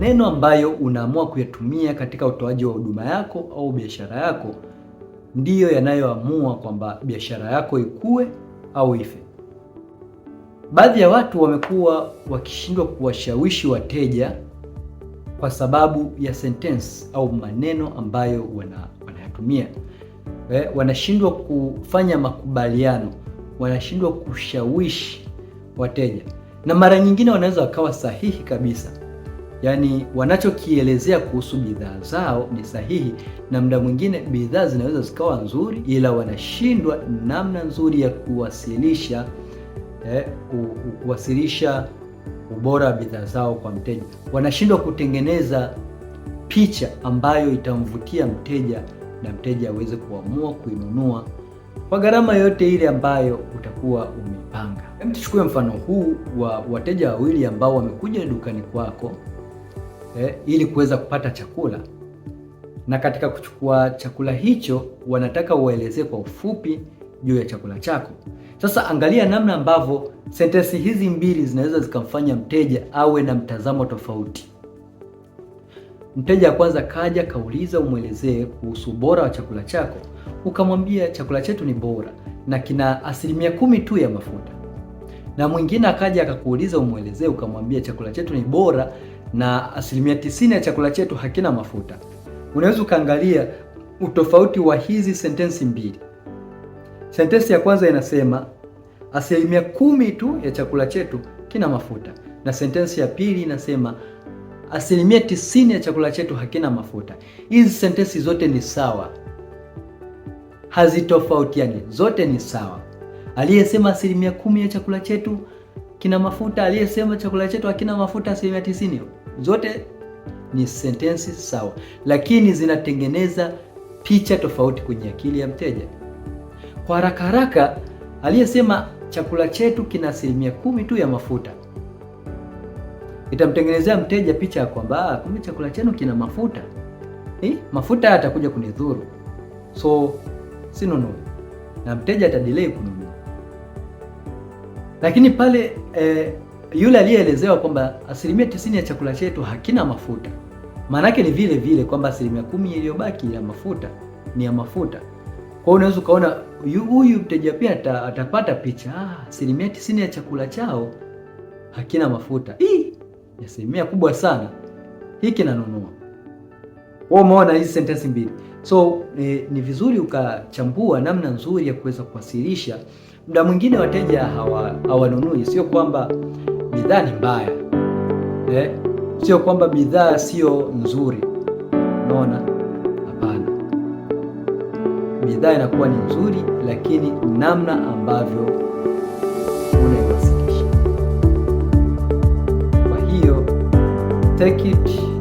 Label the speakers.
Speaker 1: Maneno ambayo unaamua kuyatumia katika utoaji wa huduma yako au biashara yako ndiyo yanayoamua kwamba biashara yako ikue au ife. Baadhi ya watu wamekuwa wakishindwa kuwashawishi wateja kwa sababu ya sentence au maneno ambayo wanayatumia. Wanashindwa kufanya makubaliano, wanashindwa kushawishi wateja, na mara nyingine wanaweza wakawa sahihi kabisa, yaani wanachokielezea kuhusu bidhaa zao ni sahihi, na muda mwingine bidhaa zinaweza zikawa nzuri, ila wanashindwa namna nzuri ya kuwasilisha kuwasilisha ubora wa bidhaa zao kwa mteja. Wanashindwa kutengeneza picha ambayo itamvutia mteja na mteja aweze kuamua kuinunua kwa gharama yoyote ile ambayo utakuwa umeipanga. Hem, tuchukue mfano huu wa wateja wawili ambao wamekuja dukani kwako ili kuweza kupata chakula, na katika kuchukua chakula hicho wanataka uwaelezee kwa ufupi juu ya chakula chako. Sasa angalia namna ambavyo sentensi hizi mbili zinaweza zikamfanya mteja awe na mtazamo tofauti. Mteja wa kwanza kaja kauliza umwelezee kuhusu ubora wa chakula chako, ukamwambia chakula chetu ni bora na kina 10% tu ya mafuta. Na mwingine akaja akakuuliza umwelezee, ukamwambia chakula chetu ni bora na 90% ya chakula chetu hakina mafuta. Unaweza ukaangalia utofauti wa hizi sentensi mbili. Sentensi ya kwanza inasema 10% tu ya chakula chetu kina mafuta, na sentensi ya pili inasema 90% ya chakula chetu hakina mafuta. Hizi sentensi zote ni sawa, hazitofautiani, zote ni sawa. Aliyesema 10% ya chakula chetu kina mafuta, aliyesema chakula chetu hakina mafuta 90%, zote ni sentensi sawa, lakini zinatengeneza picha tofauti kwenye akili ya mteja. Kwa haraka haraka, aliyesema chakula chetu kina 10% tu ya mafuta itamtengenezea mteja picha ya kwamba kumbe chakula chenu kina mafuta. Mafuta haya yatakuja kunidhuru, so sinunui, na mteja atadelay kununua. Lakini pale yule aliyeelezewa kwamba 90% ya chakula chetu hakina mafuta, maanake ni vile vile kwamba 10% iliyobaki ya mafuta ni ya mafuta. Kwa hiyo unaweza ukaona huyu mteja pia atapata picha, 90% ya chakula chao hakina mafuta. Ni asilimia kubwa sana, hiki nanunua. Wewe umeona hizi sentensi mbili. So ni vizuri ukachambua namna nzuri ya kuweza kuwasilisha. Muda mwingine wateja hawanunui, sio kwamba bidhaa ni mbaya, sio kwamba bidhaa sio nzuri. Unaona? Hapana, bidhaa inakuwa ni nzuri, lakini namna ambavyo unaiwasilisha. Kwa hiyo take it